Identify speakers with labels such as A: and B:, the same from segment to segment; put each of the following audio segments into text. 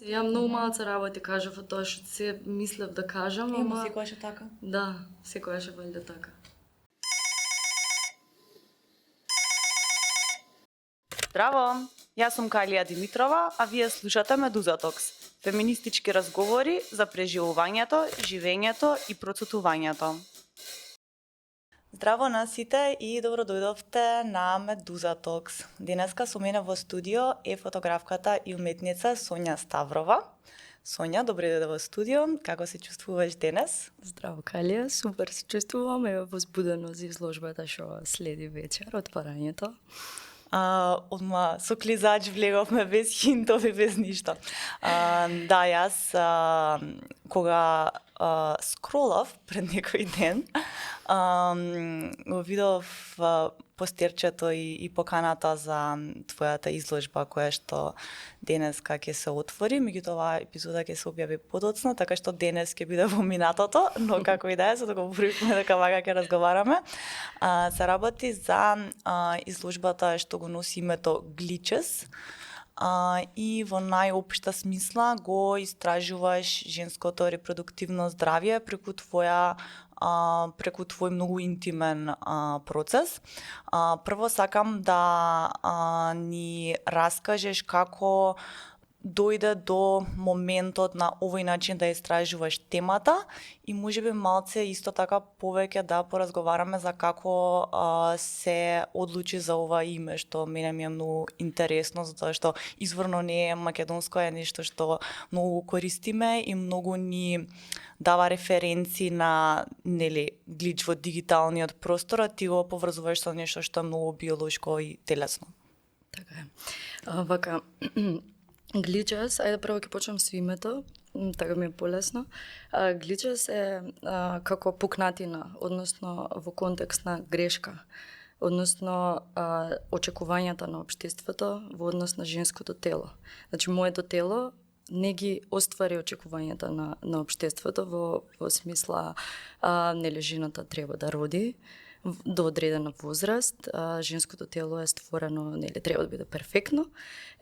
A: Ја многу малце работи кажав од тоа што се мислев да кажам, ама
B: секогаш е така.
A: да, секогаш е валјда така.
C: Здраво, јас сум Калија Димитрова, а вие слушате Медуза Токс, феминистички разговори за преживувањето, живењето и процутувањето. Здраво на сите и добро дојдовте на Медуза Токс. Денеска со мене во студио е фотографката и уметница Сонја Ставрова. Сонја, добре дојде во студио. Како се чувствуваш денес?
A: Здраво, Калија, супер се чувствувам, е возбудено за изложбата што следи вечер, отварањето.
C: Одма со клизач влеговме без хинтови, без ништо. Да, јас кога скролав пред некој ден, го видов постерчето и поканата за твојата изложба која што денеска ќе се отвори, меѓутоа оваа епизода ќе се објави подоцна, така што денес ќе биде во минатото, но како и да е, се договоривме дека вака ќе разговараме. Се работи за изложбата што го носи името Glitches, и во најопшта смисла го истражуваш женското репродуктивно здравје преку твој многу интимен процес. Прво сакам да ни раскажеш како дојде до моментот на овој начин да истражуваш темата и можеби малце исто така повеќе да поразговараме за како се одлучи за ова име, што мене ми е многу интересно, затоа што изворно не е македонско, е нешто што многу го користиме и многу ни дава референци на глич во дигиталниот простор, а ти го поврзуваш со нешто што е многу биолошко и телесно.
A: Така е. Вака, Glitches, ајде прво ќе почнем со името, така ми е полесно. Glitches е како пукнатина, односно во контекст на грешка, односно очекувањата на општеството во однос на женското тело. Значи, моето тело не ги оствари очекувањата на општеството во смисла жената треба да роди до одредена возраст, женското тело е створено, треба да биде перфектно.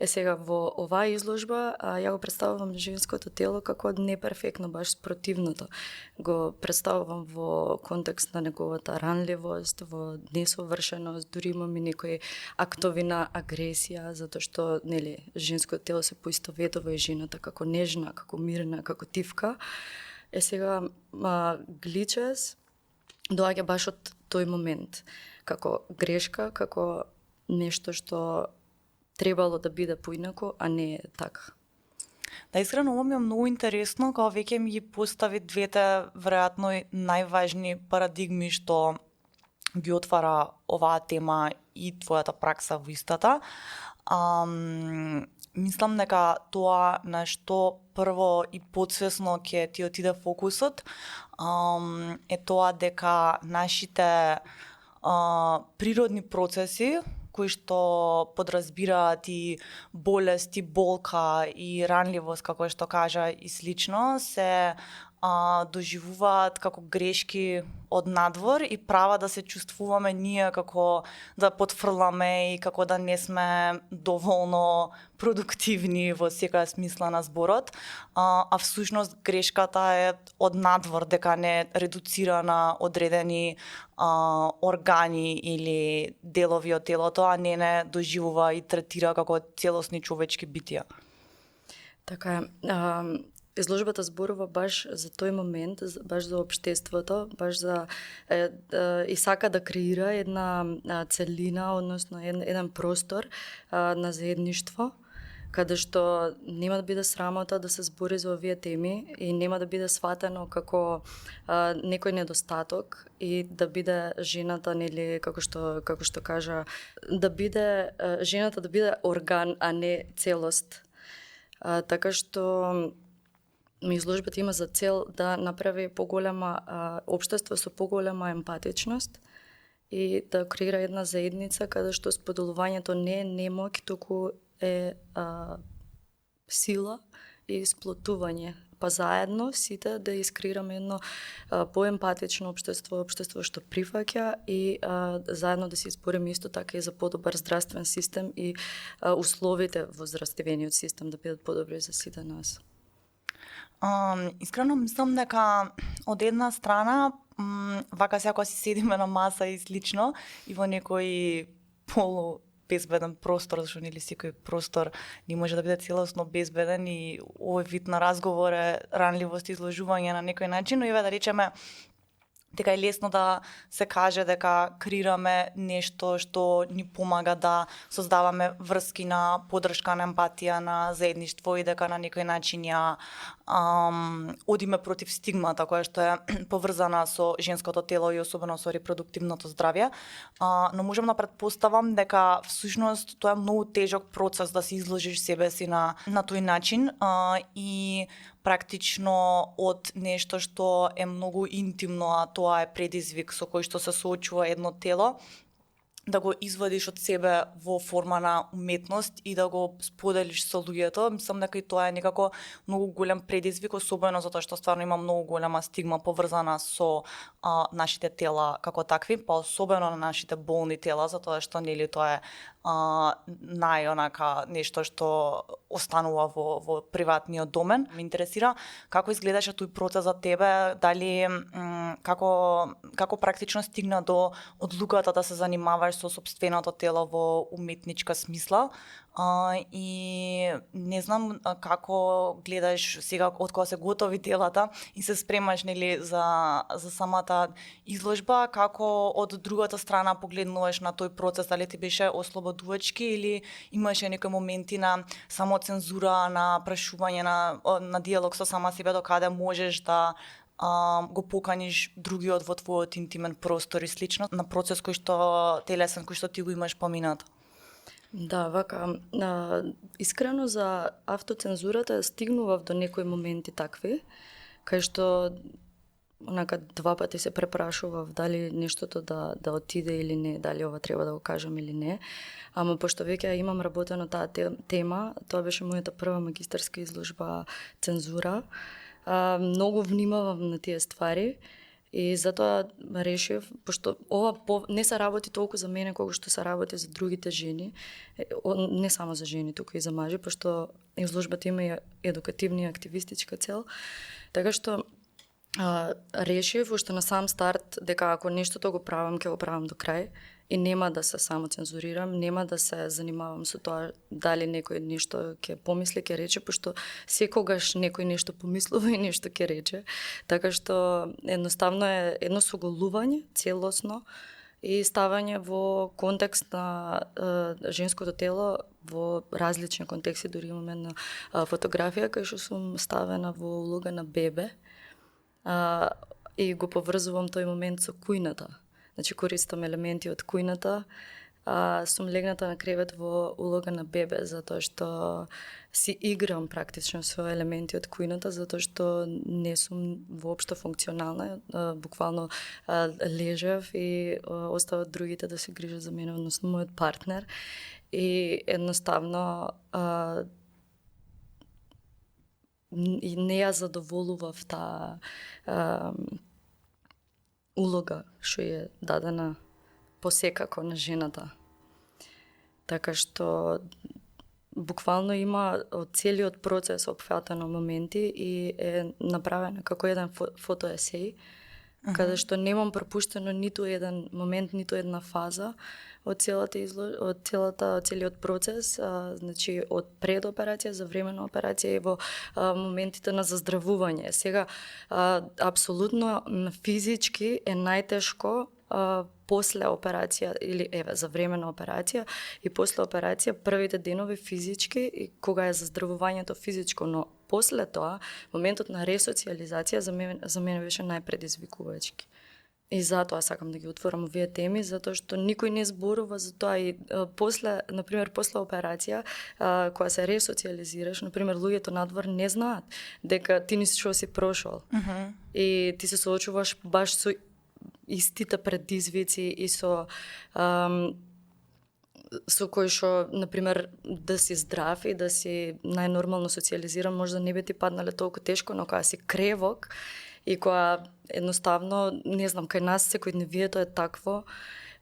A: Сега во оваа изложба ја го представувам женското тело како неперфектно, баш спротивното. Го представувам во контекст на неговата ранливост, во несовршеност, дури имам и некои актови на агресија, затоа што женското тело се поистоветува и жената како нежна, како мирна, како тивка. Сега Glitches доаѓа баш од тој момент, како грешка, како нешто што требало да биде поинаку, а не така.
C: Да, искрено, ова ми е многу интересно, кога веќе ми ги постави двете, веројатно, најважни парадигми што ги отвара оваа тема и твојата пракса во истата. Мислам дека тоа на што прво и подсвесно ќе ти отиде фокусот е тоа дека нашите природни процеси кои што подразбираат и болест, и болка, и ранливост, како што кажа и слично, се доживуваат како грешки од надвор и права да се чувствуваме ние како да потфрламе и како да не сме доволно продуктивни во секоја смисла на зборот, а всушност грешката е од надвор, дека не редуцира на одредени органи или делови од телото, а не доживува и третира како целосни човечки битија.
A: Така е. Изложбата зборува баш за тој момент, баш за општеството, баш за и сака да креира една целина, односно еден простор на заедништво, каде што нема да биде срамота да се збори за овие теми и нема да биде сватено како некој недостаток и да биде жената, како што кажа, да биде жената да биде орган, а не целост. Така што изложбата има за цел да направи поголема општество со поголема емпатичност и да креира една заедница каде што споделувањето не е немоќ, туку е сила и сплотување па заедно сите да искреираме едно поемпатично општество што прифаќа и заедно да се избориме исто така и за подобар здравствен систем и условите во здравствениот систем да бидат подобри за сите нас.
C: Искрено мислам дека од една страна вака сега кога си седиме на маса и слично и во некој полу безбеден простор, зашто нели секој простор не може да биде целосно безбеден и овој вид на разговор е ранливост и изложување на некој начин, но еве да речеме дека е лесно да се каже дека креираме нешто што ни помага да создаваме врски на поддршка, на емпатија, на заедништво и дека на некој начин ја одиме против стигмата која што е поврзана со женското тело и особено со репродуктивното здравје. Но можам да претпоставам дека всушност тоа е многу тежок процес да се изложиш себе си на тој начин и практично од нешто што е многу интимно, а тоа е предизвик со кој што се соочува едно тело, да го извадиш од себе во форма на уметност и да го споделиш со луѓето. Мислам дека и тоа е некако многу голем предизвик, особено затоа што стварно има многу голема стигма поврзана со нашите тела како такви, па особено на нашите болни тела, затоа што нели тоа е најонака нешто што останува во приватниот домен. Ме интересира како изгледаше тој процес за тебе, дали како практично стигна до одлуката да се занимаваш со сопственото тело во уметничка смисла, и не знам како гледаш сега од кога се готови телата и се спремаш нели за самата изложба, како од другата страна погледнуваш на тој процес, дали ти беше ослободувачки или имаше некои моменти на самоцензура, на прашување на диалог со сама себе до каде можеш да го поканиш другиот во твојот интимен простор и слично, на процес кој што телесен, кој што ти го имаш поминато?
A: Да, вака, искрено за автоцензурата стигнував до некои моменти такви, кај што онака два пати се препрашував дали нештото да отиде или не, дали ова треба да го кажам или не. Ама пошто веќе имам работено таа тема, тоа беше мојата прва магистарска изложба цензура. Многу внимавам на тие ствари и затоа решив, пошто ова не се работи толку за мене колку што се работи за другите жени, не само за жени, туку и за мажи, пошто изложбата има и едукативна и активистичка цел. Така што решив уште на сам старт дека ако нештото го правам, ќе го правам до крај и нема да се само цензурирам, нема да се занимавам со тоа дали некој нешто ќе помисли, ќе рече, пошто секогаш некој нешто помислува и нешто ќе рече. Така што едноставно е едно соголување целосно и ставање во контекст на женското тело во различни контексти. Дури имам една фотографија кај што сум ставена во улога на бебе и го поврзувам тој момент со кујната. Значи користам елементи од кујната, сум легната на кревет во улога на бебе, затоа што си играм практично со елементи од кујната, затоа што не сум воопшто функционална, буквално лежев и остават другите да се грижат за мене, односно мојот партнер. И едноставно и не ја задоволував таа улога што е дадена посекако на жената. Така што буквално има од целиот процес опфатено моменти и е направена како еден фотоесеј, каде што немам пропуштено ниту еден момент, ниту една фаза од целиот процес, значи од предоперација, за време на операција и во моментите на заздравување. Сега апсолутно физички е најтешко после операција или за време на операција и после операција првите денови физички и кога е заздравувањето физичко, но после тоа моментот на ресоциализација за мене беше најпредизвикувачки. И затоа сакам да ги отворам овие теми, затоа што никој не зборува за тоа и после, например, после операција, кога се ресоциализираш, например, луѓето надвор не знаат дека ти ништо си прошол. И ти се соочуваш баш со истите предизвици и со со кој што, например, да си здрав и да си најнормално социализиран, може да не би ти паднале толку тешко, но кога си кревок и кога едноставно, не знам, кај нас секојдневието е такво,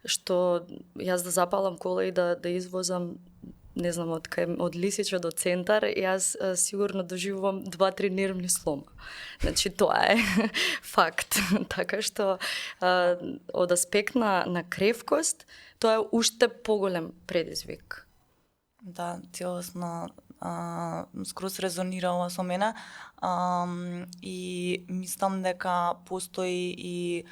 A: што јас да запалам кола и да извозам, не знам, од Лисича до центар, јас сигурно доживувам 2-3 нервни слома. Значи, тоа е факт. Така што, од аспект на кревкост, тоа е уште поголем предизвик.
C: Да, целосно скроз резонирала со мене и мислам дека постои и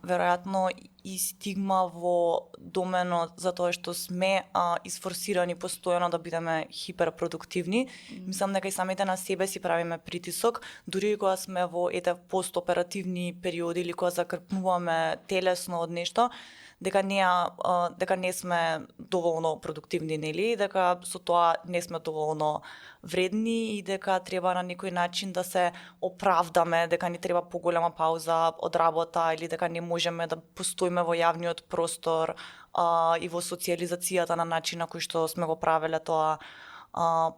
C: веројатно и стигма во доменот затоа што сме isforsirani постојано да бидеме хиперпродуктивни. Мислам дека и самите на себе си правиме притисок, дури и кога сме во постоперативни периоди или кога закрпнуваме телесно од нешто, дека не сме доволно продуктивни, нели, дека со тоа не сме доволно вредни и дека треба на некој начин да се оправдаме, дека ни треба поголема пауза од работа или дека не можеме да постоиме во јавниот простор и во социализацијата на начин на кој што сме го правеле тоа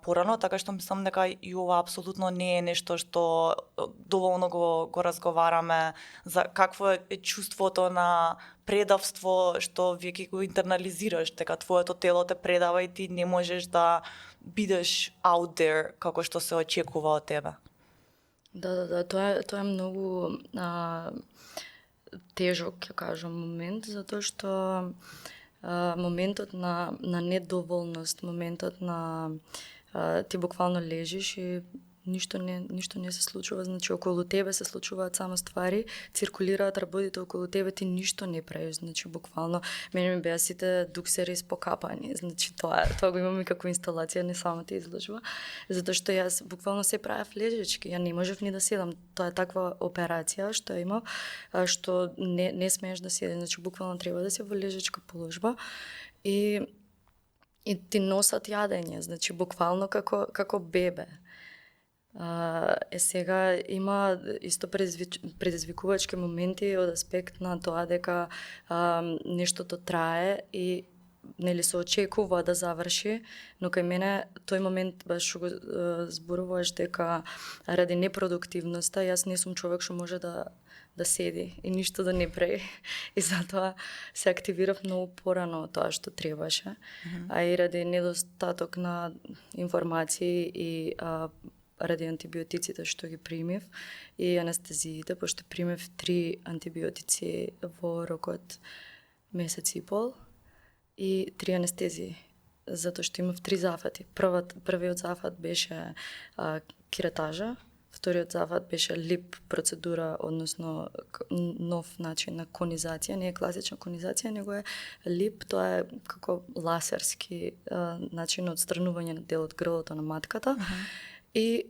C: порано, така што мислам дека и ова апсолутно не е нешто што доволно го разговараме за какво е чувството на предавство што веќе го интернализираш, дека твоето тело те предава и ти не можеш да бидеш out there како што се очекува од тебе.
A: Да, тоа е многу тежок, ќе кажам, момент, затоа што моментот на недоволност, моментот на ти буквално лежиш и ништо не се случува, значи околу тебе се случуваат само ствари, циркулираат работите околу тебе, ти ништо не правиш, значи буквално мене ми беа сите дуксери испокапани, значи тоа го имам и како инсталација, не самата изложба, затоа што јас буквално се правев лежечки, ја не можев ни да седам, тоа е таква операција што имав, што не смееш да седиш, значи буквално треба да се во лежечка положба и ти носат јадење, значи буквално како бебе. Сега има исто предизвикувачки моменти од аспект на тоа дека нештото трае и нели се очекува да заврши, но кај мене тој момент баш што го зборуваш дека ради непродуктивноста јас не сум човек што може да седи и ништо да не прави. И затоа се активирав многу порано од тоа што требаше. А и ради недостаток на информации и ради антибиотиците што ги примив и анестезиите, пошто примив 3 антибиотици во рокот месец и пол и 3 анестезии, затоа што имав 3 зафати. Првиот зафат беше кератажа, вториот зафат беше лип процедура, односно нов начин на конизација, не е класична конизација, него е лип, тоа е како ласерски начин на отстранување на дел од грлото на матката. И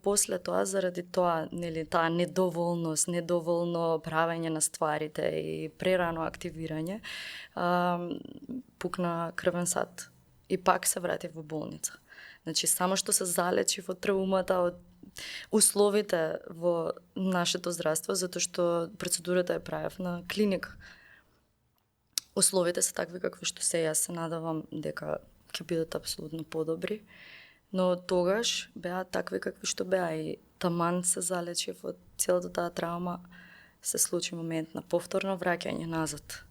A: после тоа, заради тоа, нели, таа недоволност, недоволно правење на стварите и прерано активирање, пукна крвен сад. И пак се вратив во болница. Значи, само што се залечив од травмата, од условите во нашето здравство, затоа што процедурата ја правев на клиника. Условите се такви какви што се, јас се надавам дека ќе бидат апсолутно подобри. Но тогаш беа такви какви што беа и таман се залечив од целата таа травма, се случи момент на повторно враќање назад.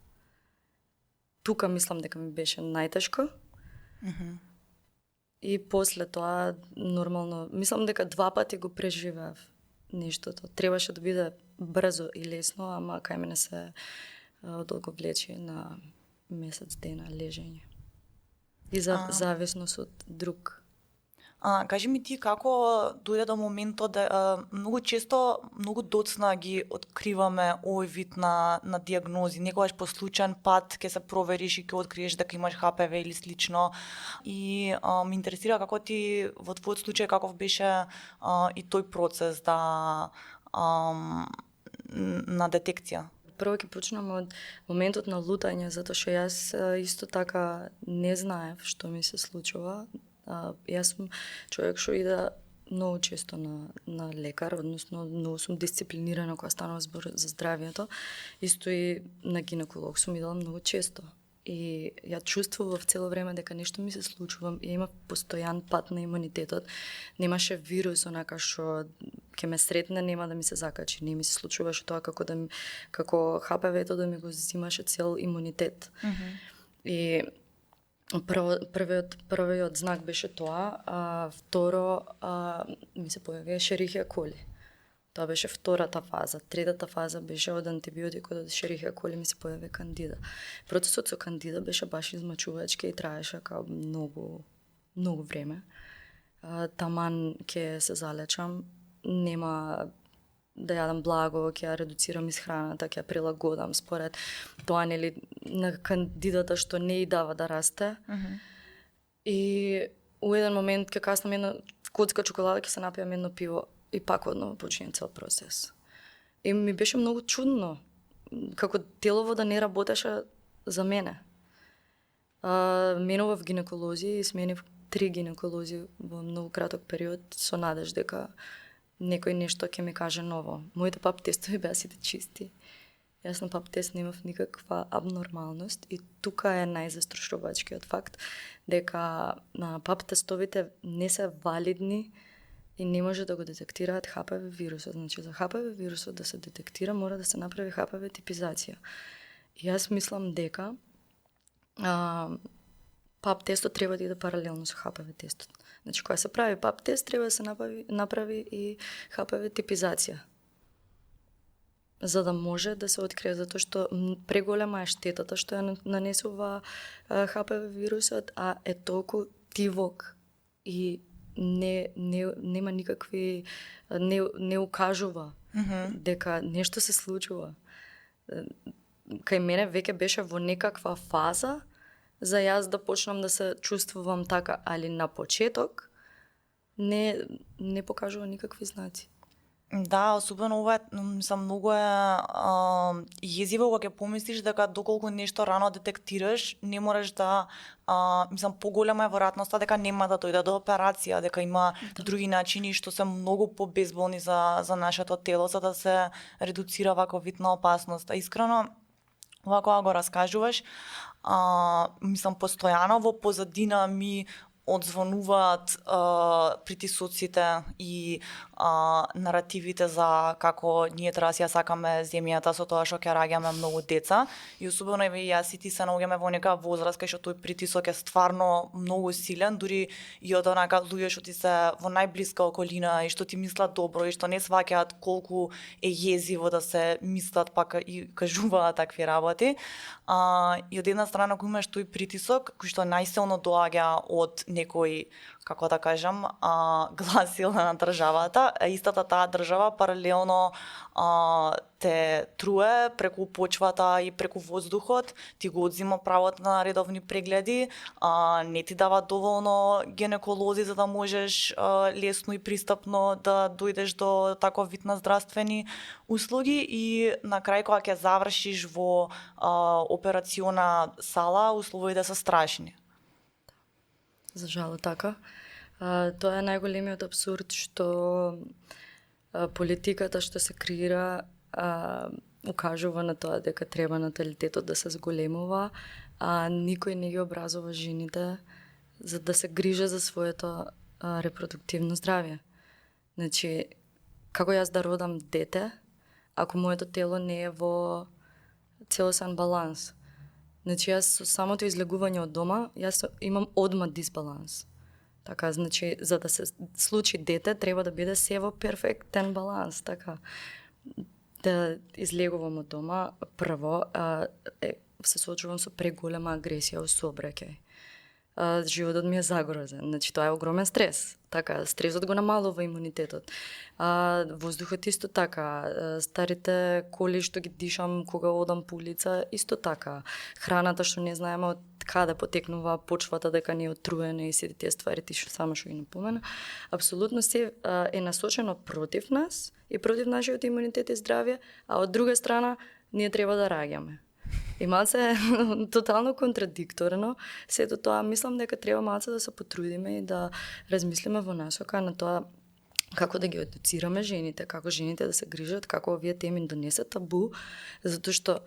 A: Тука мислам дека ми беше најтешко. И после тоа нормално, мислам дека 2 пати го преживеав нештото. Требаше да биде брзо и лесно, ама кај мене се одолговлечи на месец дена лежење. И зависност од друг.
C: Кажи ми ти како дојде до моментот многу често, многу доцна ги откриваме овој вид на диагнози. Некогаш по случаен пат ќе се провериш и ќе откриеш дека имаш ХПВ или слично. И ме интересира како ти во твојот случај каков беше и тој процес на детекција.
A: Прво ќе почнам од моментот на лутање, затоа што јас исто така не знаев што ми се случува. Јас сум човек што иде многу често на лекар, односно многу сум дисциплинирана кога станува збор за здравјето. Исто и на гинеколог сум идела многу често. и ја чувствував цело време дека нешто ми се случува и имав постојан пат на имунитетот. Немаше вирус онака што ќе ме сретне, нема да ми се закачи, не ми се случуваше тоа како ХПВ-то да ми го зимаше цел имунитет. И првиот знак беше тоа, а второ ми се појави Ешерихија коли. Тоа беше втората фаза. Третата фаза беше од антибиотикот од Ешерихија коли ми се појави кандида. Процесот со кандида беше баш измачувачки и траеше као многу време. Таман ќе се залечам, нема да јадам благо, ќе ја редуцирам исхраната, ќе ја прилагодам според тоа, нели, на кандидата што не и дава да расте. И у еден момент ќе каснам една коцка чоколада, ќе се напијам едно пиво и пак одново почине цел процес. И ми беше многу чудно, како телово да не работеше за мене. Менував гинеколози и сменив 3 гинеколози во многу краток период со надеж дека некој нешто ќе ми каже ново. Моите пап тестови беа сите чисти. Јас на пап тест немав никаква абнормалност и тука е најзастрашувачкиот факт дека на пап тестовите не се валидни и не може да го детектираат ХПВ вирусот. Значи за ХПВ вирусот да се детектира мора да се направи ХПВ типизација. И јас мислам дека пап тестот треба да иде паралелно со ХПВ тестот. Значи кога се прави пап тест треба да се направи и ХПВ типизација. За да може да се открие, затоа што преголема е штетата што ја нанесува ХПВ вирусот, а е толку тивок и нема никакви, не укажува дека нешто се случува. Кај мене веќе беше во некаква фаза за јас да почнам да се чувствувам така, али на почеток не покажува никакви знаци.
C: Да, особено ова мислам многу е језиво кога ќе помислиш дека доколку нешто рано детектираш, не можеш да мислам поголема е веројатноста дека нема да дојде до операција, дека има други начини што се многу побезболни за нашето тело за да се редуцира ваков вид на опасност. А искрено ова кога го раскажуваш, мислам постојано во позадина ми одзвонуваат притисоците и наративите за како ние треба да си ја сакаме земјата со тоа што ќе раѓаме многу деца и особено и јас и ти се наоѓаме во нека возраст кај што тој притисок е стварно многу силен, дури и од онака луѓе што ти се во најблиска околина и што ти мислат добро и што не сваќаат колку е језиво да се мислат пак и кажуваат такви работи. И од една страна кој имаш тој притисок кој што најсилно доаѓа од некој, како да кажам, гласила на државата, а истата таа држава паралелно те труе преку почвата и преку воздухот, ти го одзима правото на редовни прегледи, не ти дава доволно гинеколози за да можеш лесно и пристапно да дојдеш до таков вид на здравствени услуги и на крај кога ќе завршиш во операциона сала, условите се страшни.
A: За жал така. Тоа е најголемиот абсурд што политиката што се креира укажува на тоа дека треба наталитетот да се зголемува, а никој не ги образува жените за да се грижа за своето репродуктивно здравје. Значи, како јас да родам дете, ако моето тело не е во целосен баланс? Значи, јас со самото излегување од дома, јас имам одма дисбаланс. Така, значи, за да се случи дете, треба да биде се во перфектен баланс, така. Да излегувам од дома, прво, се соочувам со преголема агресија во сообраќај. Животот ми е загрозен, значи тоа е огромен стрес. Така, стресот го намалува имунитетот. Воздухот исто така, старите коли што ги дишам кога одам по улица, исто така. Храната што не знаеме од каде потекнува, почвата дека не е отруена и сите тие ствари ти што само што ги напомена. Апсолутно се е насочено против нас и против нашиот имунитет и здравје, а од друга страна ние треба да раѓаме. И малце тотално контрадикторно, сето тоа мислам дека треба малце да се потрудиме и да размислиме во насока на тоа како да ги едуцираме жените, како жените да се грижат, како овие теми да не се табу, затоа што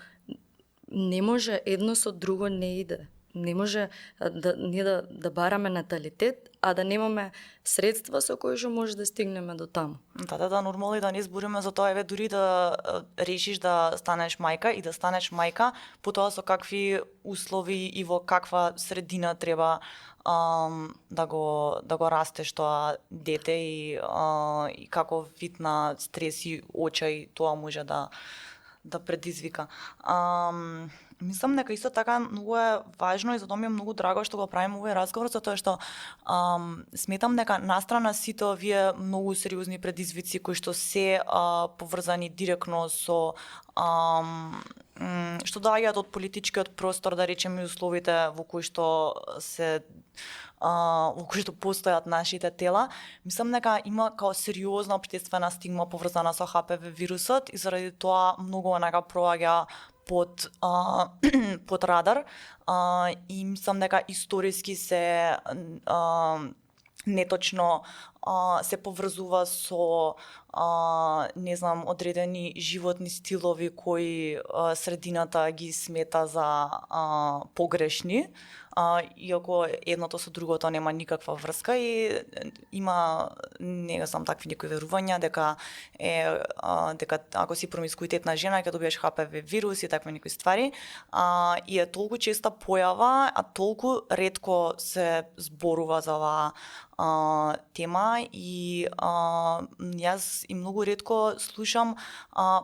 A: не може едно со друго не иде. Не може ние да бараме наталитет, а да немаме средства со кои што може да стигнеме до таму.
C: Да, нормално и да не збориме за тоа, дури да решиш да станеш мајка и да станеш мајка, потоа со какви услови и во каква средина треба да го растеш тоа дете и каков вид на стрес и очај тоа може да предизвика. Мислам дека исто така многу е важно и затоа ми е многу драго што го правиме овој разговор, затоа што сметам дека настрана сите овие многу сериозни предизвици кои што се поврзани директно со што доаѓаат од политичкиот простор, да речеме, условите во кои што постојат нашите тела, мислам дека има као сериозна општествена стигма поврзана со ХПВ вирусот и заради тоа многу онака проаѓа под радар и мислам дека историски се неточно се поврзува со не знам, одредени животни стилови кои средината ги смета за погрешни, иако едното со другото нема никаква врска и има, не знам, такви некои верувања дека ако си промискуитетна жена ќе добиеш ХПВ вирус и такви некои ствари, и е толку честа појава, а толку ретко се зборува за оваа тема и јас и многу ретко слушам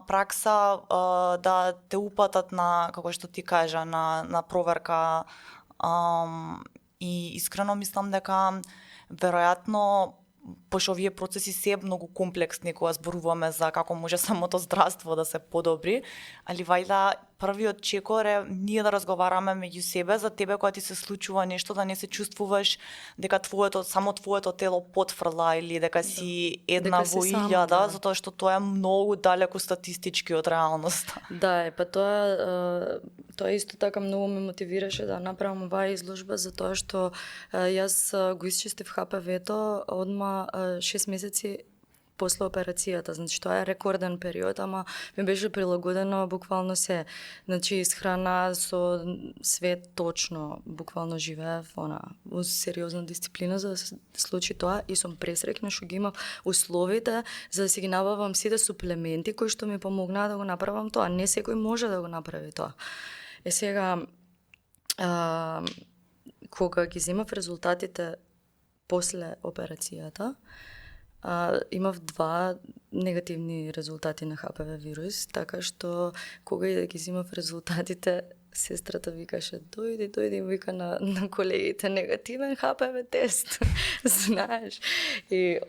C: пракса да те упатат на, како што ти кажа, на проверка и искрено мислам дека веројатно пошто овие процеси се многу комплексни кога зборуваме за како може самото здравство да се подобри, али вајда првиот чекор е ние да разговараме меѓу себе за тебе кога ти се случува нешто, да не се чувствуваш дека само твоето тело потфрла или дека си една во илјада, затоа што тоа е многу далеку статистички од реалноста.
A: Да, па тоа исто така многу ме мотивираше да направам оваа изложба, затоа што јас го исчистив ХПВ-то одма 6 месеци после операцијата, значи тоа е рекорден период, ама ми беше прилагодено буквално се. Значи исхрана со све точно, буквално живеев во сериозна дисциплина за да се случи тоа и сум пресреќна што ги имав условите за да си ги набавам сите суплементи кои што ми помогнаа да го направам тоа. Не секој може да го направи тоа. Сега кога ги земав резултатите после операцијата, имав 2 негативни резултати на ХПВ вирус, така што кога и да ги земав резултатите, сестрата викаше дојди вика на колегите негативен ХПВ тест, знаеш. И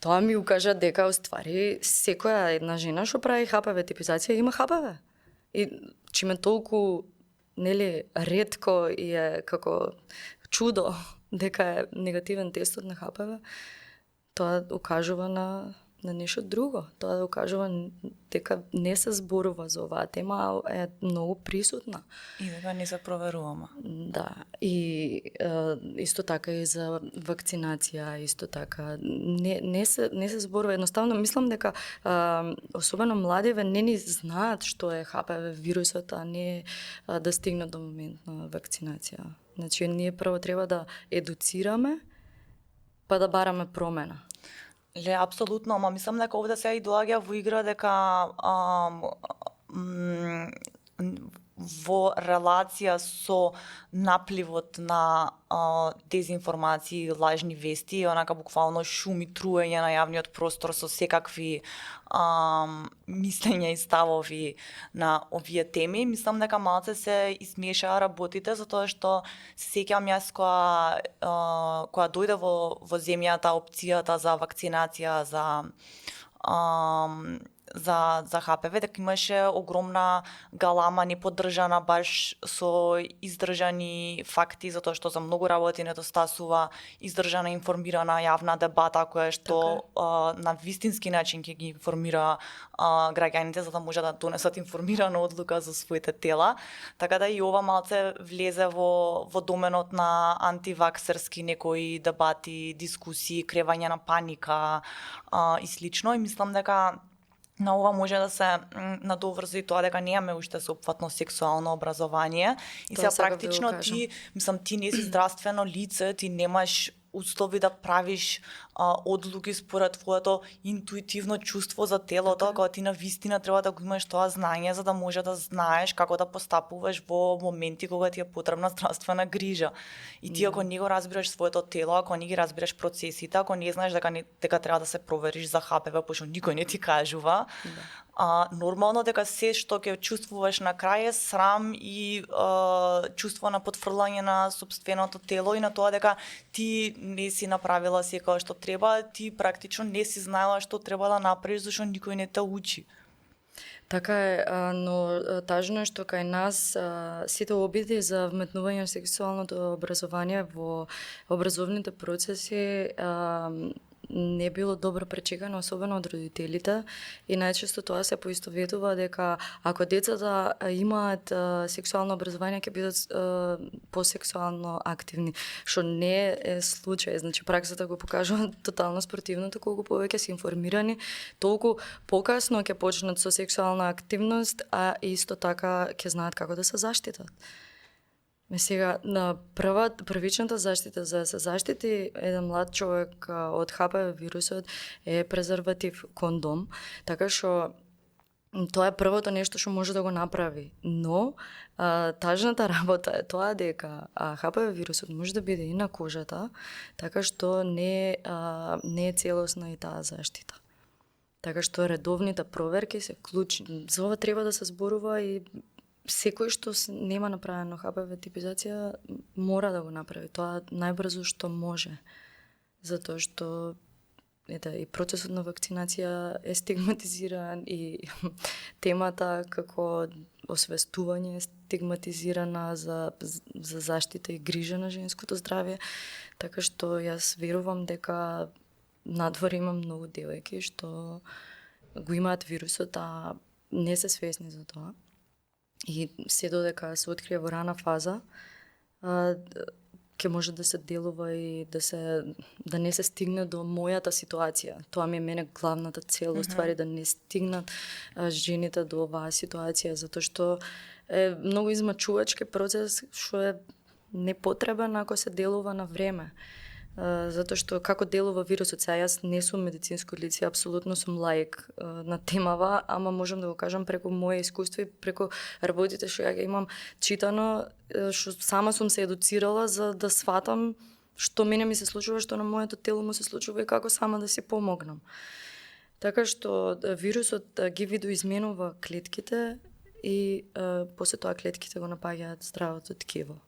A: тоа ми укажа дека уствари секоја една жена што прави ХПВ типизација има ХПВ. И чиме толку ретко и е како чудо дека е негативен тестот на ХПВ, тоа укажува на нешто друго. Тоа укажува дека не се зборува за оваа тема, е многу присутна.
C: И дека не се проверуваме.
A: Да, и исто така и за вакцинација, исто така. Не се зборува. Едноставно, мислам дека особено младиве не ни знаат што е ХПВ вирусот, а не да стигнат до момент на вакцинација. Значи, ние прво треба да едуцираме, па да бараме промена.
C: Апсолутно, ама мислам дека овде сега и доаѓа во игра дека во релација со напливот на дезинформации, лажни вести, онака буквално шум и труење на јавниот простор со секакви мислења и ставови на овие теми. Мислам дека малце се измешаа работите, затоа што се сеќавам јас кога дојде во земјата опцијата за вакцинација за ХПВ, дека имаше огромна галама неподдржана баш со издржани факти, затоа што за многу работи недостасува издржана информирана јавна дебата која што на вистински начин ќе ги информира граѓаните за да може да донесат информирана одлука за своите тела. Така да и ова малце влезе во доменот на антиваксерски некои дебати, дискусии, кревање на паника и слично. И мислам дека На ова може да се надоврзи и тоа дека немаме уште сеопфатно сексуално образование и
A: Тоа
C: сега
A: сакав да го
C: практично
A: кажам.
C: ти не си здравствено лице, ти немаш услови да правиш одлуки според твоето интуитивно чувство за телото, кога ти на вистина треба да го имаш тоа знаење за да може да знаеш како да постапуваш во моменти кога ти е потребна здравствена грижа. И ти ако не го разбираш своето тело, ако не ги разбираш процесите, ако не знаеш дека треба да се провериш за ХПВ, пошто никој не ти кажува, нормално дека се што ќе чувствуваш на крај е срам и чувство на потфрлање на собственото тело и на тоа дека ти не си направила секој што треба, ти практично не си знаела што треба да направиш зашто никој не те учи.
A: Така е, но тажно е што кај нас сите обиди за вметнување на сексуалното образование во образовните процеси не било добро пречекано, особено од родителите, и најчесто тоа се поистоветува дека ако децата имаат сексуално образование ќе бидат посексуално активни, што не е случај. Значи праксата го покажува тотално спротивното, колку повеќе се информирани, толку покасно ќе почнат со сексуална активност, а исто така ќе знаат како да се заштитат. Сега, на првичната заштита за да се заштити еден млад човек од ХПВ вирусот е презерватив, кондом, така што тоа е првото нешто што може да го направи. Но тажната работа е тоа дека ХПВ вирусот може да биде и на кожата, така што не е целосна и таа заштита. Така што редовните проверки се клучни. За ова треба да се зборува и секој што нема направено ХПВ типизација мора да го направи. Тоа најбрзо што може. Затоа што и процесот на вакцинација е стигматизиран и темата како освестување е стигматизирана за заштита и грижа на женското здравје. Така што јас верувам дека надвор има многу девојки што го имаат вирусот, а не се свесни за тоа. И се додека се открие во рана фаза, ќе може да се делува и да не се стигне до мојата ситуација. Тоа ми е мене главната цел, уствари да не стигнат жените до оваа ситуација, затоа што е многу измачувачки процес што е непотребен ако се делува на време. Затоа што како делува вирусот, сега јас не сум медицинско лице, апсолутно сум лаик на темава, ама можам да го кажам преку моje искуство и преку работите што ја имам читано, што сама сум се едуцирала за да сватам што мене ми се случува, што на моето тело му се случува и како сама да си помогнам. Така што вирусот ги видоизменува клетките и после тоа клетките го напаѓаат здравото ткиво.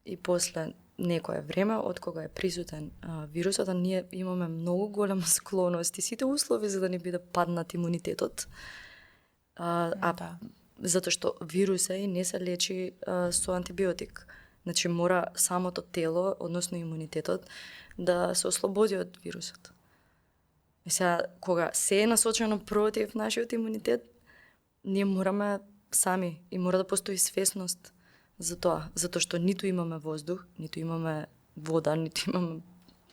A: И после некое време, од кога е присутен вирусот, а ние имаме многу голема склоност и сите услови за да не биде паднат имунитетот. Затоа што вируса и не се лечи со антибиотик. Значи мора самото тело, односно имунитетот, да се ослободи од вирусот. И сега, кога се е насочено против нашиот имунитет, ние мораме сами и мора да постои свесност за тоа, затоа што ниту имаме воздух, ниту имаме вода, ниту имаме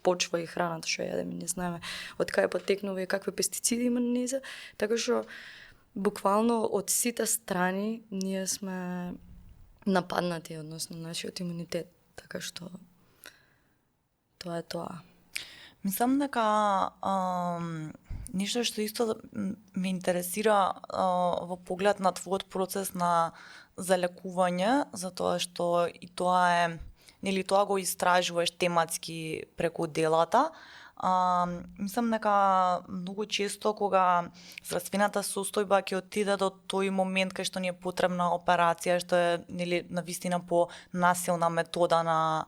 A: почва и храната што јадеме, не знаеме од кај потекнува и какви пестициди има на нејза, така што буквално од сите страни ние сме нападнати, односно нашиот имунитет, така што тоа е тоа.
C: Мислам дека нешто што исто ме интересира во поглед на твојот процес на залекување, затоа што и тоа е, нели тоа го истражуваш тематски преку делата. Мислам дека многу често кога здравствената состојба ќе отиде до тој момент кај што ни е потребна операција, што е нели навистина по насилна метода на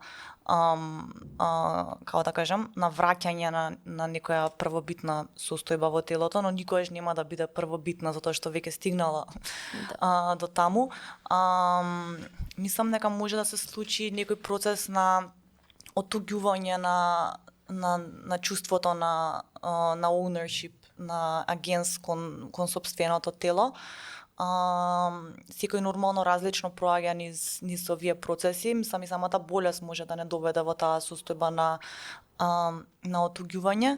C: како да кажам, на враќање на некоја првобитна состојба во телото, но никогаш нема да биде првобитна затоа што веќе стигнала до таму. Мислам дека може да се случи некој процес на отуѓување на чувството на ownership, на агенс кон сопственото тело. Секој нормално различно проаѓа низ овие процеси. Мислам и самата болест може да не доведе во таа состојба на на отуѓување.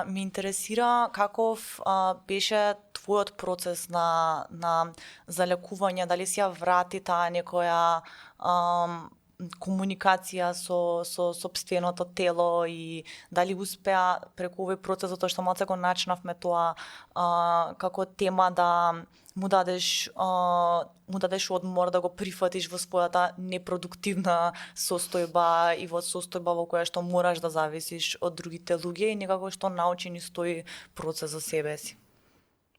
C: Ме интересира каков беше твојот процес на залекување, дали си ја врати таа некоја комуникација со сопственото тело и дали успеа преку овој процес, затоа што малце го начнавме тоа како тема да му дадеш одмор, да го прифатиш во својата непродуктивна состојба и во состојба во која што мораш да зависиш од другите луѓе и некако што научи низ тој процес за себе си.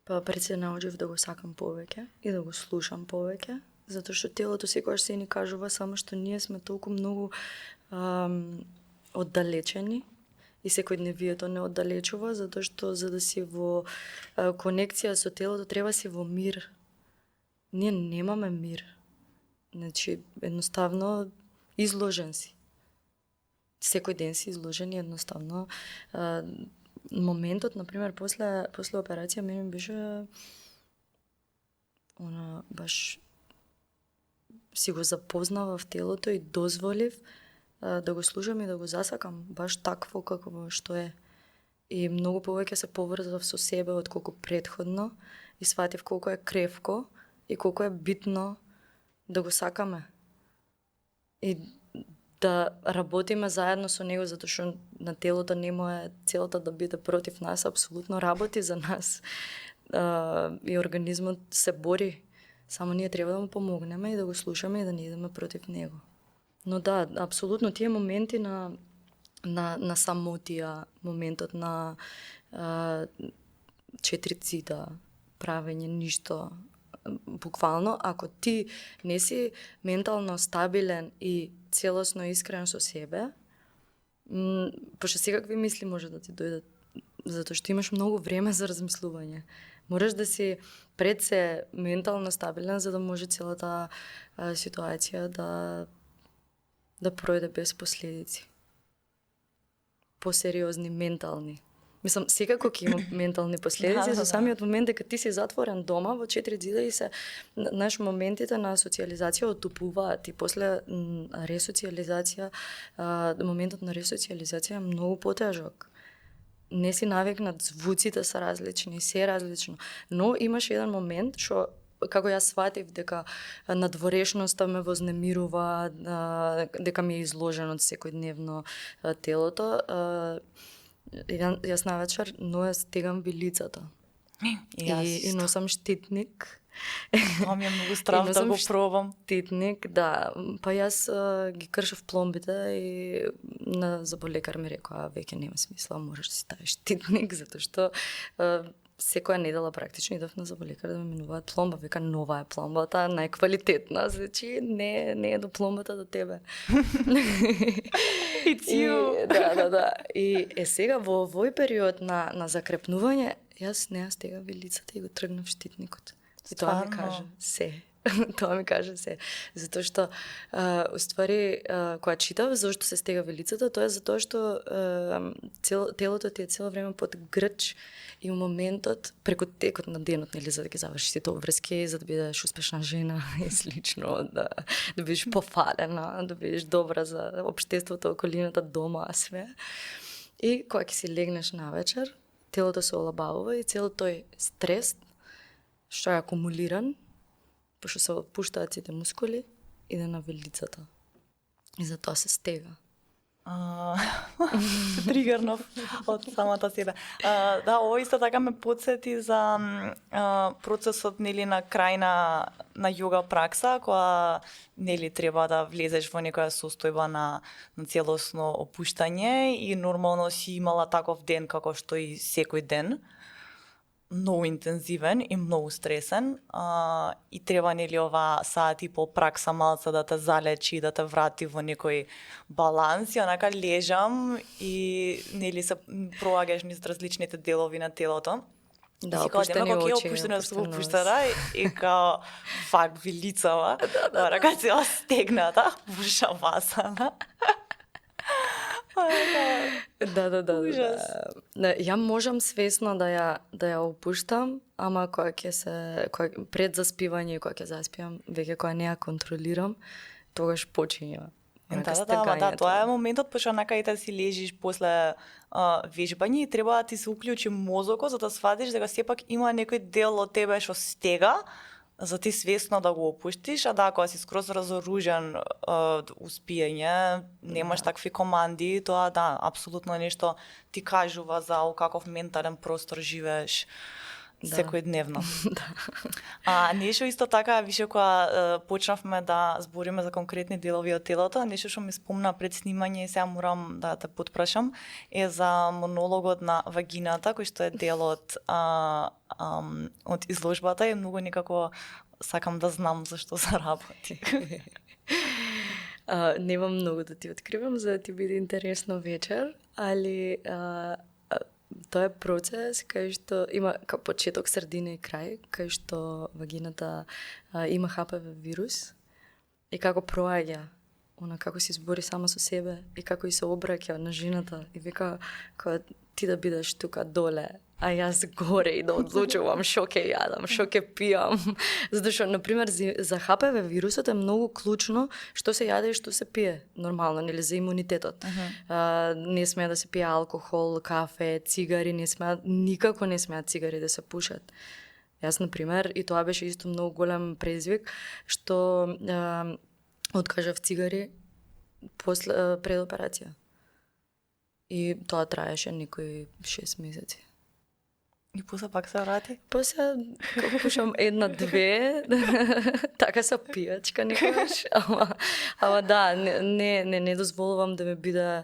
A: Па пред се научив да го сакам повеќе и да го слушам повеќе, затоа што телото секогаш се ни кажува, само што ние сме толку многу оддалечени и секојдневието не оддалечува, затоа што за да си во конекција со телото треба си во мир. Ние немаме мир. Значи, едноставно изложен си. Секој ден си изложен и едноставно моментот, например, после операција мене беше баш си го запознавав телото и дозволив да го слушам и да го засакам баш такво какво што е. И многу повеќе се поврзав со себе отколку претходно и сватив колку е кревко и колку е битно да го сакаме. И да работиме заедно со него, затоа што на телото не му е целата да биде против нас, апсолутно работи за нас. И организмот се бори. Само ние треба да му помогнеме и да го слушаме и да не идеме против него. Но да, апсолутно тие моменти на самотија, моментот на 4 цита, правење ништо, буквално, ако ти не си ментално стабилен и целосно искрен со себе, пошто секакви мисли може да ти дојдат, затоа што имаш многу време за размислување. Мораш да си пред се ментално стабилен, за да може целата ситуација да пројде без последици. Посериозни, ментални. Мислам, секако ќе има ментални последици за самиот момент дека ти си затворен дома во 4 ѕида и се моментите на социализација отупуваат и после ресоциализација, моментот на ресоциализација е многу потежок. Не си навикнат, звуците се различни, се е различно, но имаш еден момент што како јас сватив дека надворешноста ме вознемирува, дека ми е изложено од секојдневно телото, јас навечер стегам вилицата. И носам штитник.
C: Тоа ми е многу страв да го пробам.
A: Штитник, да. Па јас ги кршев пломбите и на заболекар ми рекоа, веќе нема смисла, можеш да си ставиш штитник, затоа што секоја недела практично идов на заболекар да ме минуваат пломба. Века, нова е пломбата, најквалитетна, значи не е до пломбата до тебе. Да. И сега во овој период на закрепнување, јас не стегав вилицата и го тргнав штитникот. И тоа ми каже се. Тоа ми каже се. Затоа што, уствари, кога читав зашто се стега вилицата, тоа е затоа што телото ти е цело време под грч и у моментот, преку текот на денот, нели, за да ги завршиш сите обврски, за да бидеш успешна жена и слично, да бидеш пофалена, да бидеш добра за општеството, околината, дома, све. И кога ќе си легнеш навечер, телото се олабавува и целот тој стрес што е акумулиран, пошто се отпуштаат сите мускули, иде на вилицата. И затоа се стега.
C: Тригернов од самата себе. Да, ово исто така ме потсети за процесот, нели, на крај на јога пракса, која, нели, треба да влезеш во некоја состојба на целосно опуштање и нормално си имала таков ден како што и секој ден. Многу интензивен и многу стресен, и треба, нели, ова саат и пол пракса малце да те залечи, да те врати во некој баланс. И онака лежам и, нели, се проаѓаш низ различните делови на телото.
A: Да, опуштени очи.
C: Опуштена и као фак вилицава, рака цела стегната, вушавасана.
A: Да. Ја можам свесно да ја опуштам, ама кога пред заспивање и кога ќе заспиам, веќе кога не ја контролирам, тогаш почиња
C: Да, тоа е моментот пошто накај да си лежиш после вежбање и треба да ти се уклучи мозокот за да сватиш дека сепак има некој дел од тебе што стега за ти свесно да го опуштиш, а да, кога си скроз разоружен успиење, немаш такви команди, тоа да, апсолутно нешто ти кажува за каков ментален простор живееш секојдневно. Нешто исто така, више кога почнавме да збориме за конкретни делови од телото, нешто што ми спомна пред снимање и сега морам да те потпрашам, е за монологот на вагината, кој што е дел од изложбата и многу некако сакам да знам зашто се работи.
A: Немам многу да ти откривам за да ти биде интересно вечер, али тоа е процес кај што има почеток, средина и крај, кај што вагината има HPV вирус и како проаѓа, како се избори сама со себе и како и се обраќа на жената и вика кога ти да бидеш тука доле, а јас горе и да одлучувам што ќе јадам, што ќе пијам. Затоа што, например, за HPV вирусот е многу клучно што се јаде и што се пие нормално, нели, за имунитетот. Не смее да се пие алкохол, кафе, цигари, никако не смеат цигари да се пушат. Јас, например, и тоа беше исто многу голем презвик, што откажав цигари пред операција. И тоа траеше некои 6 месеци.
C: И после пак се врати?
A: После, како пушам 1-2, така се пијачка некојаш, ама да, не дозволувам да ме биде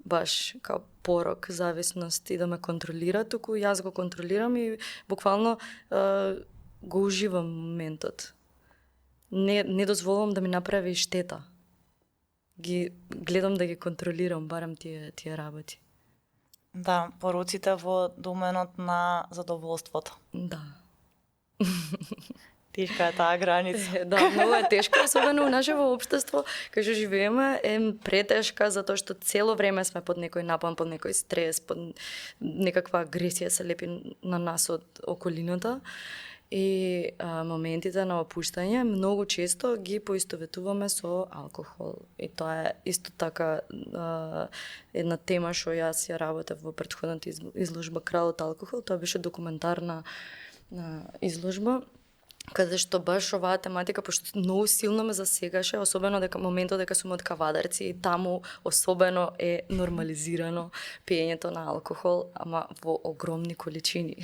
A: баш као порок, зависност и да ме контролира, туку јас го контролирам и буквално го уживам моментот. Не дозволувам да ми направи штета. Гледам да ги контролирам, барам тие работи.
C: Да, пороците во доменот на задоволството.
A: Да.
C: Тешка е таа граница.
A: Да, многу е тешка, особено у нашево општество, кај што живееме, е претешка затоа што цело време сме под некој напон, под некој стрес, под некаква агресија се лепи на нас од околината. И моментите на опуштање многу често ги поистоветуваме со алкохол. И тоа е исто така една тема што јас ја работев во претходната изложба Кралот алкохол. Тоа беше документарна изложба каде што баш оваа тематика, пошто многу силно ме засегаше, особено дека моментот дека сум од Кавадарци и таму особено е нормализирано пиењето на алкохол, ама во огромни количини.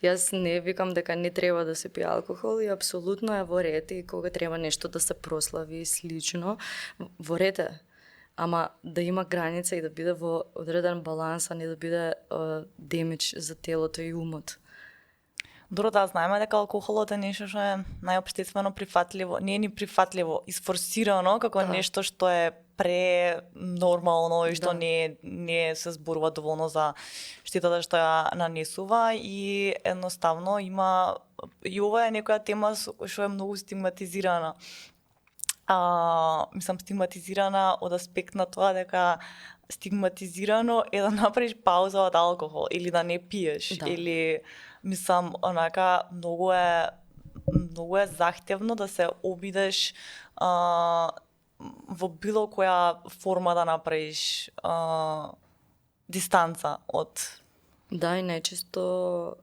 A: Јас не викам дека не треба да се пие алкохол и апсолутно е во ред и кога треба нешто да се прослави и слично, во ред е. Ама да има граница и да биде во одреден баланс, а не да биде демидж за телото и умот.
C: Добро, да знаеме дека алкохолот е нешто што е најопштествено прифатливо, не е ни прифатливо, isforsirано како нешто што е пренормално и што не се зборува доволно за штетата што ја нанесува и едноставно има и ова е некоја тема што е многу стигматизирана. Стигматизирана од аспект на тоа дека стигматизирано е да направиш пауза од алкохол или да не пиеш или многу е захтевно да се обидеш во било која форма да направиш дистанца од...
A: Да, и најчесто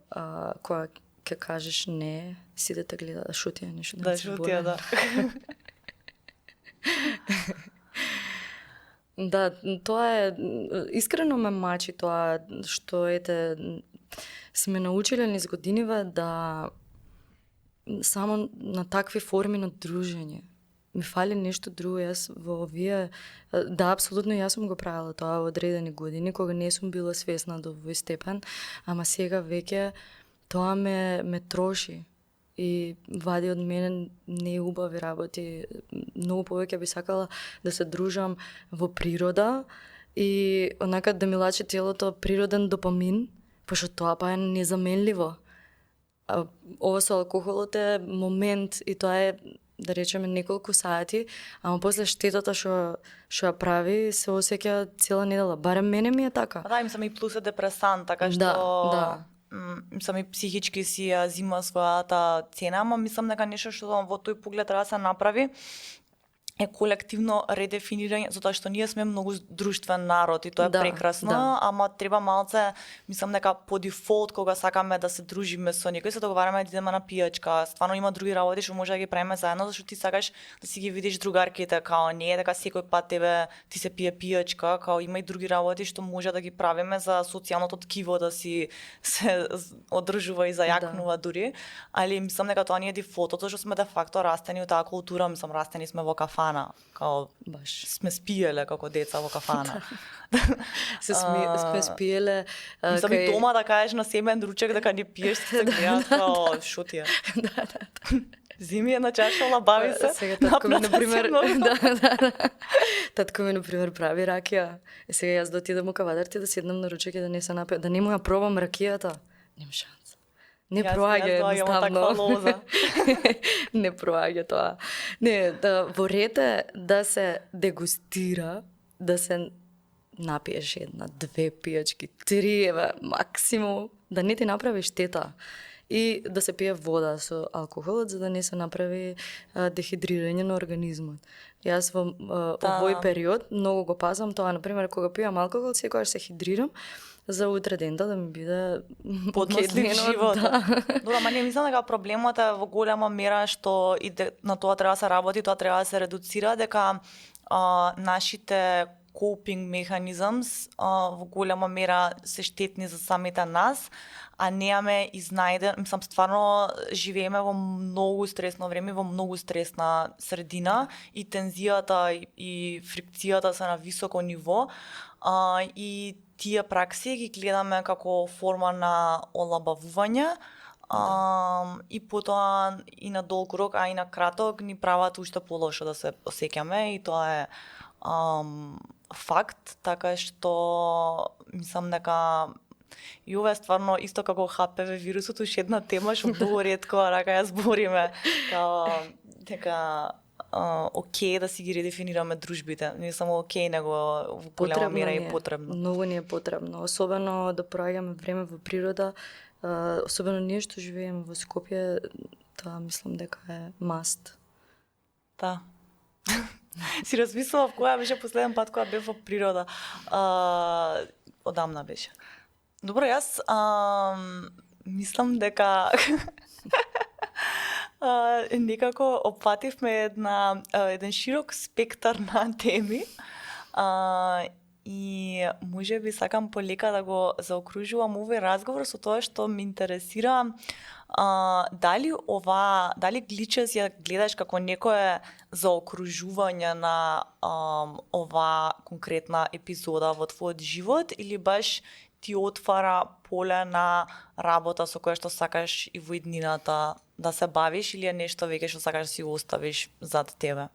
A: кога ќе кажеш не, сите те гледа да шутија нешто.
C: Да шутија, да.
A: Да, тоа е, искрено ме мачи тоа што сме научиле низ годиниве да само на такви форми на дружење. Ми фали нешто друго, јас во овие, да, апсолутно јас сум го правила тоа во одредени години, кога не сум била свесна до овој степен, ама сега веќе тоа ме троши и вади од мене неубави работи. Многу повеќе би сакала да се дружам во природа и онака да ми лачи телото природен допамин, пошто тоа па е незаменливо. Ова со алкохолот е момент и тоа е, да речеме, неколку сати, ама после штетата што ја прави се осеќа цела недела. Барем мене ми е така.
C: Да, и плюс е депресан, така што...
A: Да.
C: И психички си ја зима својата цена, ама мислам дека нешто што во тој поглед треба да се направи е колективно редефинирање, затоа што ние сме многу друштвен народ и тоа е прекрасно, ама треба малце, мислам дека по дефолт кога сакаме да се дружиме со некој, се договараме да идеме на пијачка. Стварно има други работи што може да ги правиме заедно, зашто ти сакаш да си ги видиш другарките, као не е дека секој пат ти се пие пијачка, као има и други работи што може да ги правиме за социјалното ткиво да си се одржува и зајакнува дури, али мислам дека тоа не е дефолтот, зашто сме де факто растени од таа култура, мислам растени сме во кафана, као
A: баш
C: сме спиеле како деца во кафана.
A: сме спиеле.
C: Мислам и дома да кажеш на семен ручек дека не пиеш, се гледаат као шо ти е. Зими една чаша, лабави се.
A: Сега татко ми, например, татко ми, например, прави ракија. Сега јас да отидам у кавадарти да седнам на ручек и да не се напијам, да не му ја пробам ракијата. Нема шанс. Не проаѓа едноставно. Не проаѓа тоа. Не, во ред е да се дегустира, да се напиеш една, две пијачки, три, максимум, да не ти направи штета. И да се пие вода со алкохолот, за да не се направи дехидрирање на организмот. Јас во овој период многу го пазам тоа, например, кога пијам алкохол, секогаш се хидрирам, за утре дента да ми биде
C: поднослив живот. Добро, ама не мислам дека проблемот е во голема мера што и на тоа треба да се работи, тоа треба да се редуцира, дека нашите coping mechanisms во голема мера се штетни за самите нас, а немаме изнајден, мислам стварно живееме во многу стресно време, во многу стресна средина и тензијата и фрикцијата се на високо ниво, и тие пракси ги гледаме како форма на олабавување, и потоа и на долг рок, а и на краток ни прават уште полошо да се осеќаме и тоа е факт, така што мислам дека и ова е стварно исто како ХПВ вирусот, уште една тема што многу ретко рака ја збориме, дека окей да си ги редефинираме дружбите. Не само окей, него во голема мера е потребно.
A: Многу ни е потребно, особено да проаѓаме време во природа, особено ние што живееме во Скопје, тоа мислам дека е маст.
C: Да. Си размислував која беше последен пат кога бев во природа. Одамна беше. Добро, јас мислам дека некако опфативме еден широк спектар на теми и може би сакам полека да го заокружувам овој разговор со тоа што ме интересира дали Glitches ја гледаш како некое заокружување на ова конкретна епизода во твојот живот или баш ти отвара поле на работа со која што сакаш и во иднината да се бавиш или е нешто веќе што сакаш да си го оставиш зад тебе?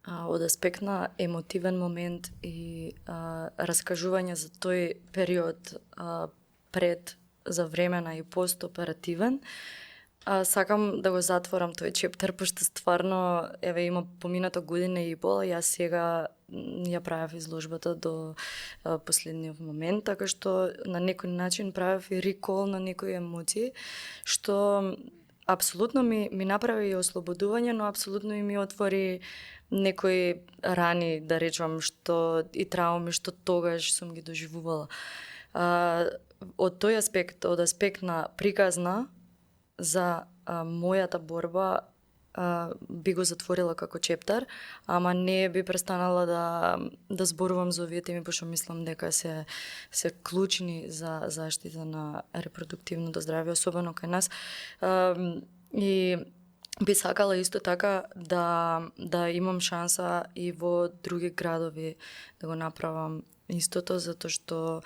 A: Од аспект на емотивен момент и раскажување за тој период пред, за времена и постоперативен, сакам да го затворам тој чептер, пошто стварно има поминато година и пол, јас сега ја правев изложбата до последниот момент, така што на некој начин правев и рекол на некои емоции, што апсолутно ми направи и ослободување, но апсолутно и ми отвори некои рани, да речам, што и трауми што тогаш сум ги доживувала. Од тој аспект, од аспект на приказна за мојата борба, би го затворила како чептар, ама не би престанала да зборувам за овие теми, пошто мислам дека се клучни за заштита на репродуктивното здравје, особено кај нас. И би сакала исто така да имам шанса и во други градови да го направам истото, затоа што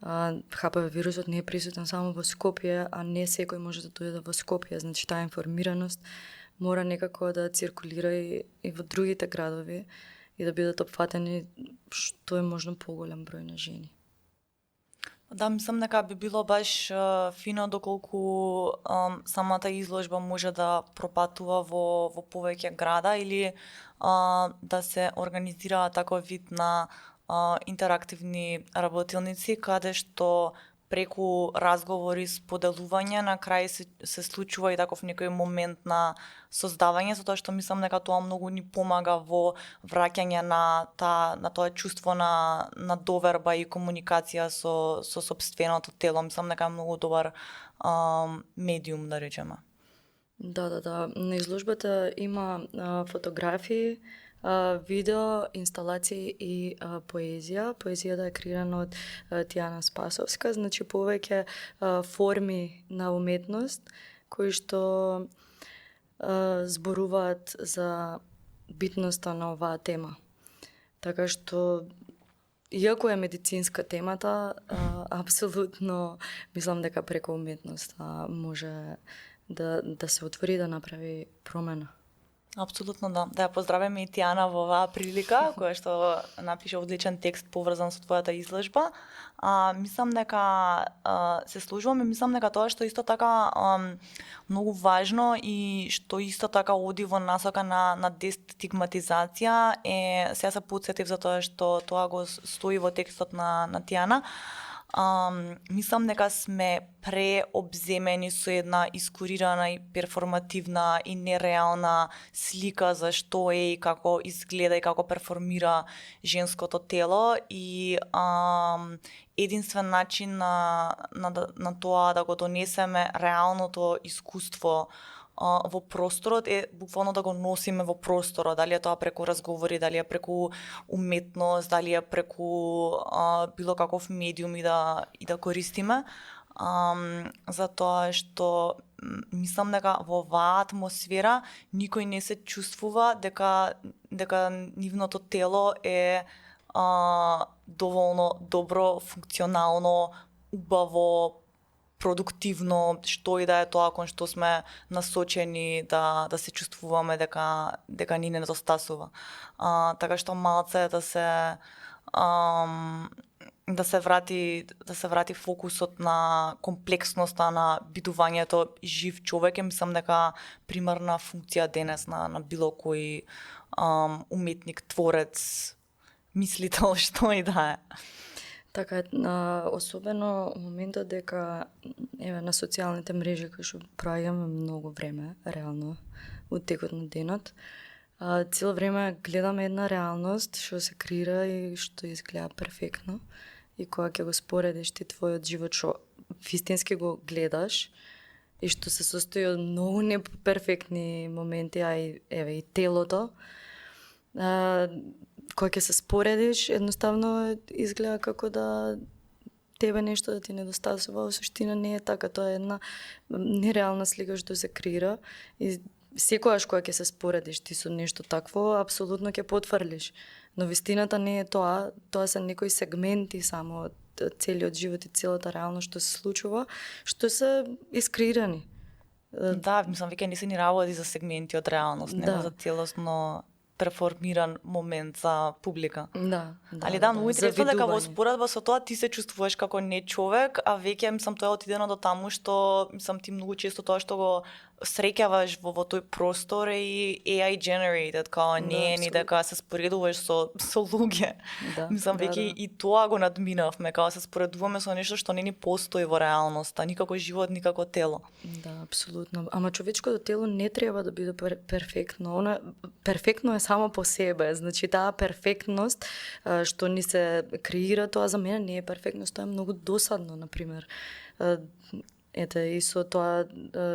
A: ХПВ вирусот не е присутен само во Скопје, а не секој може да дојде во Скопје, значи таа информираност мора некако да циркулира и во другите градови и да бидат опфатени што е можно поголем број на жени.
C: Да, мислам дека би било баш фино доколку самата изложба може да пропатува во повеќе града или да се организира таков вид на интерактивни работилници каде што преку разговори, споделување, на крај се случува и таков некој момент на создавање, затоа што мислам дека тоа многу ни помага во враќање на тоа чувство на доверба и комуникација со сопственото тело. Мислам дека е многу добар медиум, да речеме.
A: Да. На изложбата има фотографии, видео, инсталации и поезија. Поезијата е креирана од Тијана Спасовска, значи повеќе форми на уметност кои што зборуваат за битноста на оваа тема. Така што иако е медицинска темата, апсолутно мислам дека преку уметност може да се отвори, да направи промена.
C: Апсолутно да. Да ја поздравиме и Тијана во оваа прилика, која што напише одличен текст поврзан со твојата изложба. Мислам дека се служуваме, мислам дека тоа што исто така многу важно и што исто така оди во насока на дестигматизација е, сега се потсетив за тоа што тоа го стои во текстот на Тијана. Мислам дека сме преобземени со една искурирана и перформативна и нереална слика за што е и како изгледа и како перформира женското тело и единствен начин на тоа да го донесеме реалното искуство во просторот е буквално да го носиме во просторот, дали е тоа преку разговори, дали е преку уметност, дали е преку било каков медиум и да користиме. Затоа што мислам дека во оваа атмосфера никој не се чувствува дека нивното тело е доволно добро, функционално, убаво, продуктивно, што и да е тоа кон што сме насочени да се чувствуваме дека ни недостасува. Така што малце да се врати фокусот на комплексноста на бидувањето жив човек, мислам дека примарна функција денес на било кој уметник, творец, мислител, што и да е.
A: Така е, особено моментот дека на социјалните мрежи кои што проаѓаме многу време, реално, во текот на денот, цело време гледаме една реалност што се креира и што изгледа перфектно. И кога ќе го споредиш ти твојот живот што вистински го гледаш и што се состои од многу неперфектни моменти, и телото, кога ќе се споредиш, едноставно изгледа како да тебе нешто да ти недостасува, во суштина не е така, тоа е една нереална слика што се креира и секогаш кога ќе се споредиш ти со нешто такво, апсолутно ќе потврлиш. Но вистината не е тоа се некои сегменти само од целиот живот и целата реалност што се случува, што се искреирани.
C: Да, мислам, веќе не се ни работи за сегменти од реалност, не за целосно перформиран момент за публика. Али многу интересно дека во споредба со тоа ти се чувствуваш како не човек, а веќе мислам тоа е отидено до таму што мислам ти многу често тоа што го среќаваш во тој простор и AI generated, као не е ни дека се споредуваш со луѓе. Мислам веќе и тоа го надминавме, као се споредуваме со нешто што не ни постои во реалноста, никако живот, никако тело.
A: Да, апсолутно. Ама човечкото тело не треба да биде перфектно. Перфектно е само по себе. Значи таа перфектност што ни се креира, тоа за мене не е перфектност, тоа е многу досадно, например. Ете, и со тоа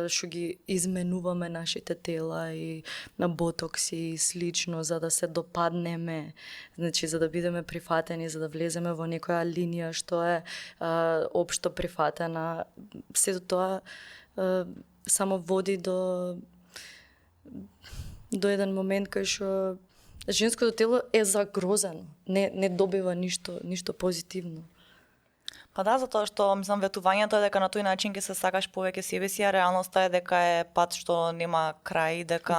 A: што ги изменуваме нашите тела и на ботокси и слично за да се допаднеме, значи за да бидеме прифатени, за да влеземе во некоја линија што е општо прифатена. Сето тоа само води до еден момент кај што женското тело е загрозено, не добива ништо позитивно.
C: Па да, затоа што мислам ветувањето е дека на тој начин ќе се сакаш повеќе себе си, а реалноста е дека е пат што нема крај, дека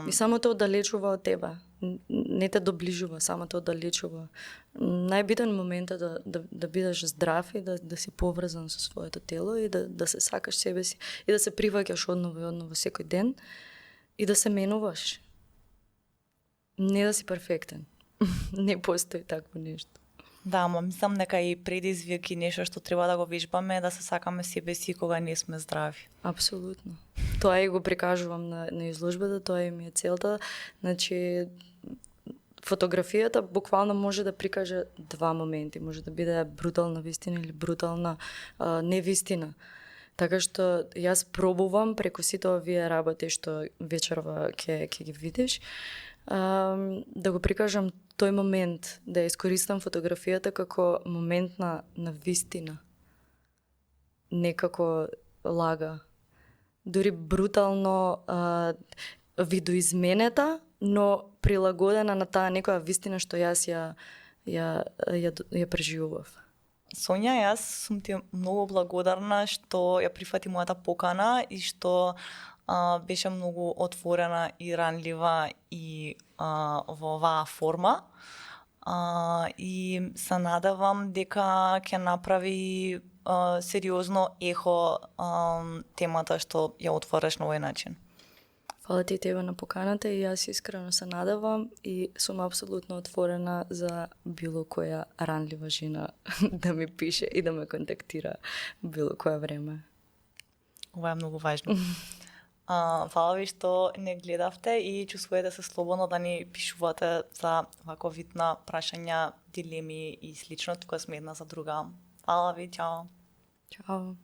A: и само те оддалечува од тебе. Не те доближува, само те оддалечува. Најбитен момент е да бидеш здрав и да си поврзан со своето тело и да се сакаш себе си и да се приваќаш одново и одново секој ден и да се менуваш. Не да си перфектен. Не постои такво нешто.
C: Да, ама мислам дека и предизвик и нешто што треба да го вежбаме е да се сакаме себе си кога не сме здрави.
A: Апсолутно. Тоа и го прикажувам на изложбата, тоа и ми е целта. Значи, фотографијата буквално може да прикаже два моменти. Може да биде брутална вистина или брутална невистина. Така што јас пробувам преку сите овие работи што вечерва ќе ги видиш, да го прикажам тој момент, да искористам фотографијата како момент на вистина. Не како лага. Дури брутално видоизменета, но прилагодена на таа некоја вистина што јас ја преживував.
C: Сонја, јас сум ти многу благодарна што ја прифати мојата покана и што беше многу отворена и ранлива и во оваа форма. И се надевам дека ќе направи сериозно ехо темата што ја отвораш на овој начин.
A: Фала ти тебе на поканата и јас искрено се надевам и сум апсолутно отворена за било која ранлива жена да ми пише и да ме контактира било кое време.
C: Ова е многу важно. Фала ви што не гледавте и чувствувате се слободно да ни пишувате за вако вид на прашања, дилеми и слично, тука сме една за друга. Фала ви, чао.
A: Чао.